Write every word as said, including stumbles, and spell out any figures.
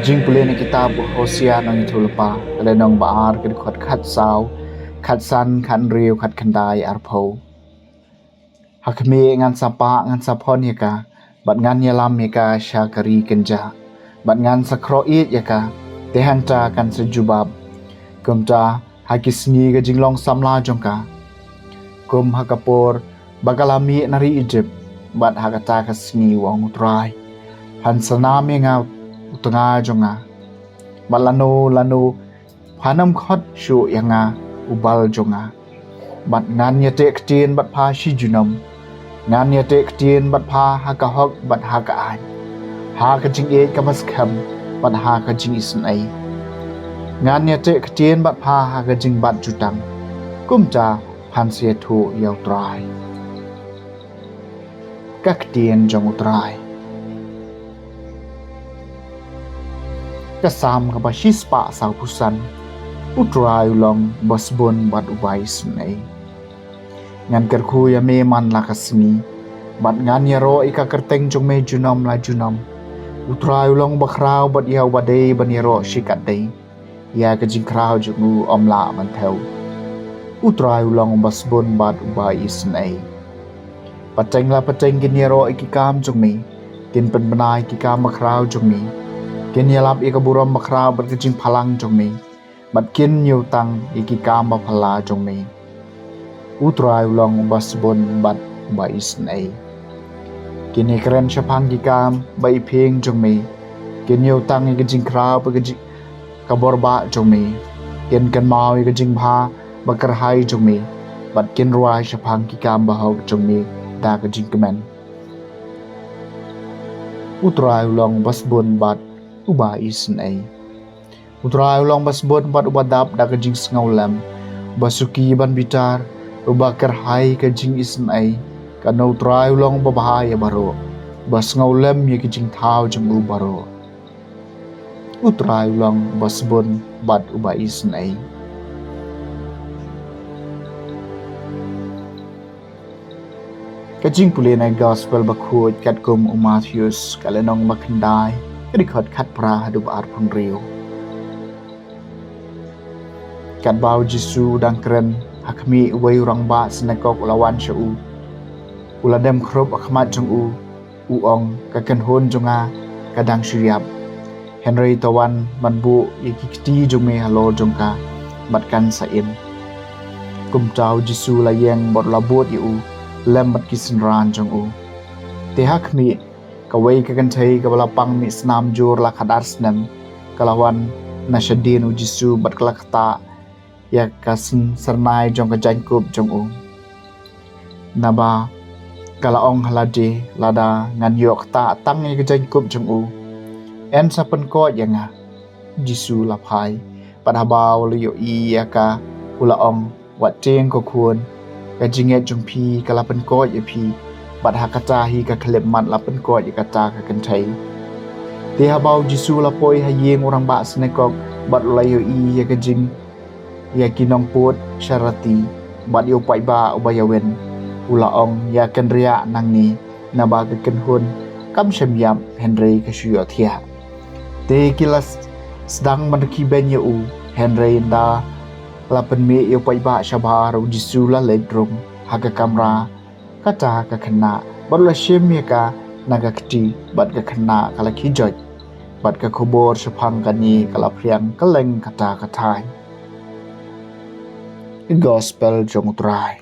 Jingpule na kitab Hosea nongïathuhlypa, ka lynnong ba ar, ka dkhot khatsaw, khatsan, khathynriew, khatkhyndai, arphew. Ha khmih ngan sa pah, ngan sa phon ïa ka, bad ngan ïalam ïa ka sha ka ri kynjah, bad ngan sa khroh ïeit ïa ka, te hangta kan sa jubab. Kumta ha ki sngi ka jinglong samla jong ka, kum ha ka por ba ka la mih na ri Ijipt, bad ha kata ka sngi, ong U Trai, phan sa nam ïa nga u tnga jong nga, bad lano lano phan ym khot shuh ïa nga u bal jong nga. Bad ngan ïateh ktien bad pha shi junom. Ngan ïateh ktien bad pha ha ka hok bad ha ka aiñ, ha ka jingïeit kaba skhem bad ha ka jingisynei. Ngan ïateh ktien bad pha ha ka jingbat jutang. Kumta phan sa ïathuh ïa U Trai. Ka ktien jong U Trai. Ka Salm kaba shispah sawphew san. U Trai u long uba sbun bad uba isynei. Ngan kyrkhu ïa me man la ka sngi, bad ngan ïaroh ïa ka kyrteng jong me junom la junom. U Trai u long uba khraw bad ïa uba dei ban ïaroh shikatdei. Ïa ka jingkhraw jong u ym lah ban thew. U Trai u long uba sbun bad uba isynei. Pateng la pateng kin ïaroh ïa ki kam jong me, kin pynbna ïa ki kam bakhraw jong me, kin ïalap ïa ka burom bakhraw bad ka jingphalang jong me, bad kin ïohtang ïa ki kam baphylla jong me. U Trai u long uba sbun bad uba isynei. Kin ïakren shaphang ki kam ba iphieng jong me, kin ïohtang ïa ka jingkhraw bad ka jing, ka bor bah jong me. Kin kynmaw ïa ka jingbha ba kyrhai jong me, bad kin rwai shaphang ki kam bahok jong me da ka jingkmen. U Trai u long uba sbun bad uba isynei. U Trai u long uba sbun bad uba dap da ka jingsngewlem, uba suki ban bitar, uba kyrhai ka jingisynei. Katno U Trai u long uba bha ïa baroh, uba sngewlem ïa ki jingthaw jong u baroh. U Trai u long uba sbun bad uba isynei. Ka jingpule na Gospel bakhuid katkum u Mathaios, ka lynnong ba khyndai, ka dkhot khatphra haduh arphew hynriew. Katba u Jisu u dang kren ha khmih, uwei u rangbah synagog u la wan sha u. U la dem khrup ha khmat jong u, u ong, ka kynhun jong nga ka dang shu ïap. Hynrei to wan ban buh ïa ki kti jong me halor jong ka, bad kan sa im. Kumta u Jisu u la ïeng bad u la bud ïa u lem bad ki synran jong u. Te ha khmih, kawei ka kynthei kaba la pang mih snam jur la khatar snem, ka la wan na shadien u Jisu bad ka la ktah ïa ka syn-, syrnai jong ka jaiñkup jong u. Naba ka la ong ha lade, lada ngan ïoh ktah tang ïa ka jaiñkup jong u, yn sa pynkoit ïa nga. Jisu la phai, bad haba u la ïohi ïa ka, u la ong, wat tieng ko khun, ka jingngeit jong phi ka la pynkoit ïa phi. Bad ha kata hi ka khyllipmat la pynkoit ïa kata ka kynthei. Te haba u Jisu u la poi ha ïing u rangbah synagog, bad u la ïohi ïa ka jing, ïa ki nongpud sharati, bad ïa u paidbah uba ïawin, u la ong, ïakynriah nangne, naba ka kynhun kam shym ïap, hynrei ka shu ïohthiah. Te ki la s-, sdang ban rkhie beiñ ïa u, hynrei ynda la pynmih ïa u paidbah shabar, u Jisu u la leit rung ha ka kamra kata ka khynnah, bad u la shim ïa ka na ka kti, bad ka khynnah ka la khie joit. Bad ka khubor shaphang kane ka la phriang kylleng kata ka thaiñ. Gospel jong U Trai.